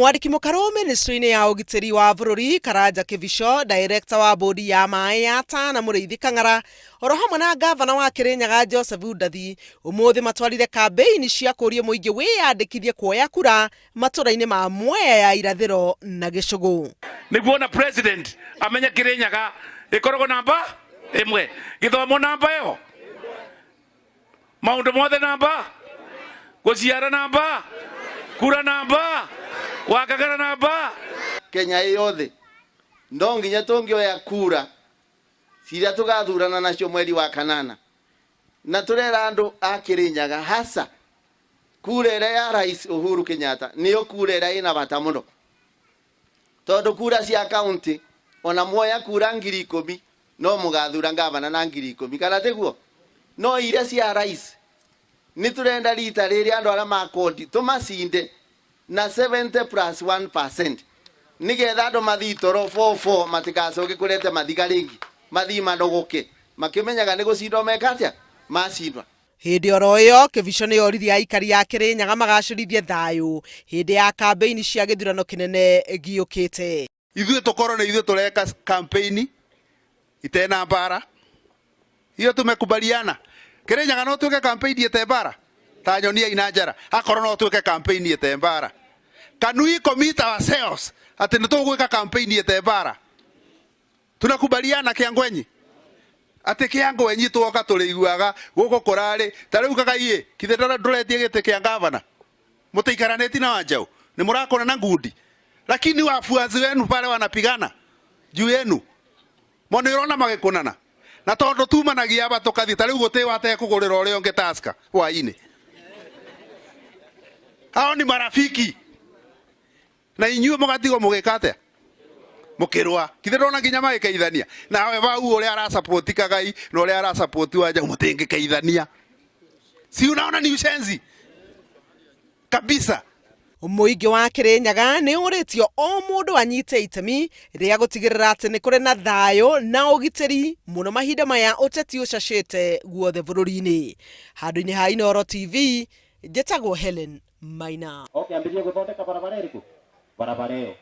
Mwandĩki mũkarũ ministry-inĩ ya ũgitĩri wa bũrũri Karanja Kibicho, director wa bodi ya maĩ ya Tana Mũrĩithi Kang'ara, oro hamwe na ngavana wa Kirinyaga Joseph Ndathi, ũmũthĩ matwarire kambĩini cia kũria mũingĩ wĩyandĩkithie kuoya kura matũra-inĩ ma Mwea ya Irathĩro na Gĩcũgũ. Nĩguo na president amenye Kirinyaga ĩkoragwo namba ĩmwe, gĩthomo namba ĩyo, maũndũ mothe namba, gũciara namba, kura namba, wakagara namba. Kenya ĩ yothe no nginya tũngĩoya kura ciria tũgathurana nacio mweri wa kanana, na tũrera andũ a Kirinyaga hasa kura ĩrĩa ya Rais Uhuru Kenyatta nĩyo kura ĩrĩa ĩna bata mũno, tondũ kura cia kaunti ona muoya kura 10,000 no mũgathura ngavana na 10,000, kana tiguo? No iria cia rais nĩ tũrenda rita rĩrĩ andũ arĩa makondi tũmacinde na 70 plus 1%, nigetha andũ mathii toro 44 matigacoke kũrete mathiga rĩngĩ, mathii manogoke makĩmenyaga nĩ gũcindwo meka atĩa macindwa. Hĩndĩ oro ĩyo, Kibicho nĩ oririe aikari a Kirinyaga magacĩrithie thayũ hĩndĩ ya kambĩini cia gĩthurano kĩnene gĩũkĩte. Ithuĩ tũkorwo nĩ ithuĩ tũreka campaign itena mbara, hiyo tumekubaliana. Kirinyaga no twĩke campaign ĩte mbara ta nyonia ina njara, akorwo no twĩke campaign ĩte mbara. Can we commit ourselves atĩ nĩ tũgwĩka campaign ĩte mbara? Tunakubaliana Kĩangwenyi atĩ Kĩangwenyi twoka tũrĩiguaga gũkũ kũrarĩ ta rĩu Kagai kithe ndũretie gĩtĩ kĩa gavana, mũtĩikaranĩti na Wanjaũ nĩ mũrakona na ngundi, lakini wafuasi wenu pale wanapigana juu yenu mo nĩ ũrona magĩkũnana, na tondũ tumanagia aba tũkathiĩ ta rĩu gũtĩ watekũgũrĩra ũrĩa ũngĩ Tusker hwainĩ. Hao ni marafiki na inyuĩ mũgatigwo mũgĩka atĩa? Mũkĩrũa. Kithe ndona nginya magĩkeithania nawe bau ũrĩa arasapoti Kagai na ũrĩa arasapoti Wanjaũ mũtingĩkeithania. Si unaona ni ushenzi kabisa? Mũingĩ wa Kirinyaga nĩ ũrĩtio o mũndũ anyite itemi rĩa gũtigĩrĩra atĩ nĩ kũrĩ na thayũ na ũgitĩri mũno mahinda maya ũteti ũcacĩte guothe bũrũri-inĩ. Handũ-inĩ ha Inooro TV, njĩtagwo Helen Maina. Okay, ambĩrĩrie gũthondeka barabara ĩrĩkũ? Barabara ĩyo.